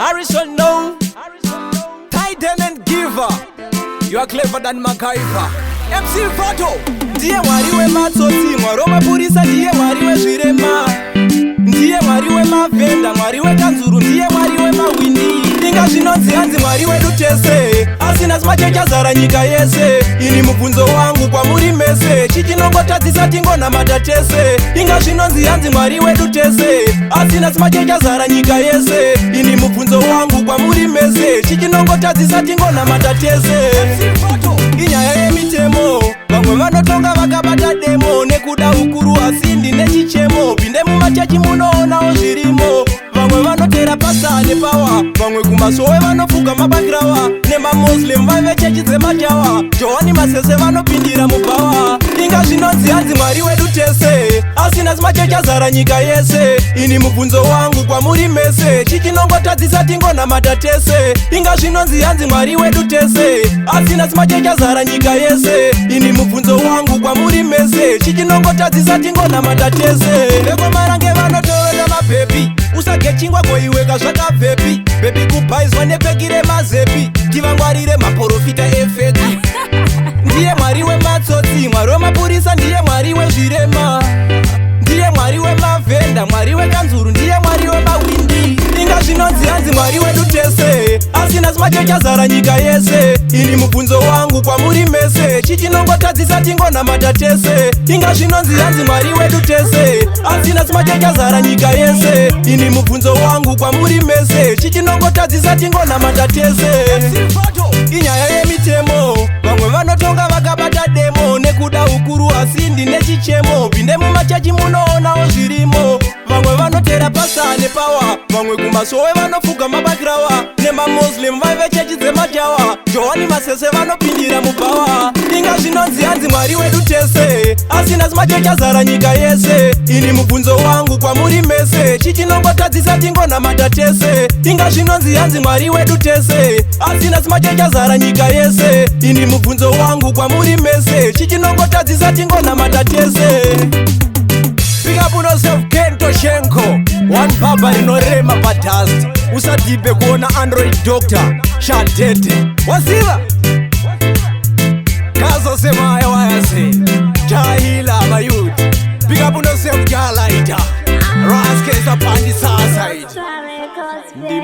Harrison, no. Titan and Giver. You are clever than MacGyver. MC Vato. Ndiye Mwari wematsotsi, Mwari wemapurisa, ndiye Mwari wezvirema, ndiye Mwari wemavhenda, Mwari wekanzuru, ndiye Mwari wemahwindi. Inga zvinonzi hanzi Mwari wedu tese, asina machechi azara nyika yese. Ini mubvunzo wangu kwamuri mese, chichinongotadzisa tingonamata tese? Inga zvinonzi hanzi Mwari wedu tese, asina machechi azara nyika yese. Ini mubvunzo wangu kwamuri mese, chichinongotadzisa tingonamata tese? Inyaya yemitemo, vamwe vanotonga vakabata demo nekuda ukuru, asi ndine chichemo. Pinde mumachechi munoonawo zvirimo. Vamwe vanotera pastor nepower, vamwe kumasowe vanofuga mabakirawa, nemamuslim vaive chechi dzemajawa, Johani Masese vanopindira mubhawa. Inga zvinonzi hanzi Mwari wedu tese, asina machechi azara nyika yese. Ini mubvunzo wangu kwamuri mese, chichinongotadzisa tingonamata tese? Inga zvinonzi hanzi Mwari wedu tese, asina machechi azara nyika yese. Ini mubvunzo wangu kwamuri mese, chichinongotadzisa tingonamata tese? Vekwamarange vanotorera mabhebhi, usage chingwa koiweka zvakabvepi? Bhebhi kubhaizwa nepeki remazepi, tivangwarire maprofita efake. Ndiye Mwari wematsotsi, Mwari wemapurisa, ndiye Mwari wezvirema, ndiye Mwari wemavhenda, Mwari wekanzuru, ndiye Mwari wemahwindi. Inga zvinonzi hanzi Mwari wedu tese, asina machechi azara nyika yese. Ini mubvunzo wangu kwamuri mese, chichinongotadzisa tingonamata tese? Inga zvinonzi hanzi Mwari wedu tese, asina machechi azara nyika yese. Ini mubvunzo wangu kwamuri mese, chichinongotadzisa tingonamata tese? Inyaya yemitemo, vamwe vanotonga vakabata demo nekuda ukuru, asi ndine chichemo. Pinde mumachechi munoonawo zvirimo. Vamwe vanotera pastor nepower, vamwe kumasowe vanofuga mabakirawa, nemamuslim vaive chechi dzemajawa, Johani Masese vanopindira mubhawa. Inga zvinonzi hanzi Mwari wedu tese, asina machechi azara nyika yese. Ini mubvunzo wangu kwamuri mese, chichinongotadzisa tingonamata tese? Inga zvinonzi hanzi Mwari wedu tese, asina machechi azara nyika yese. Ini mubvunzo wangu kwamuri mese, chichinongotadzisa tingonamata tese? Pick up on yourself, Kento Shenko. One baba rinorema padust. Usadhipe kuona Android Doctor. Shadete. Waziva? Kazo semaya wayase. Jahila mayut. Pick up on yourself, Jalaita. Raskesa pandi saside. Records, Ndimba.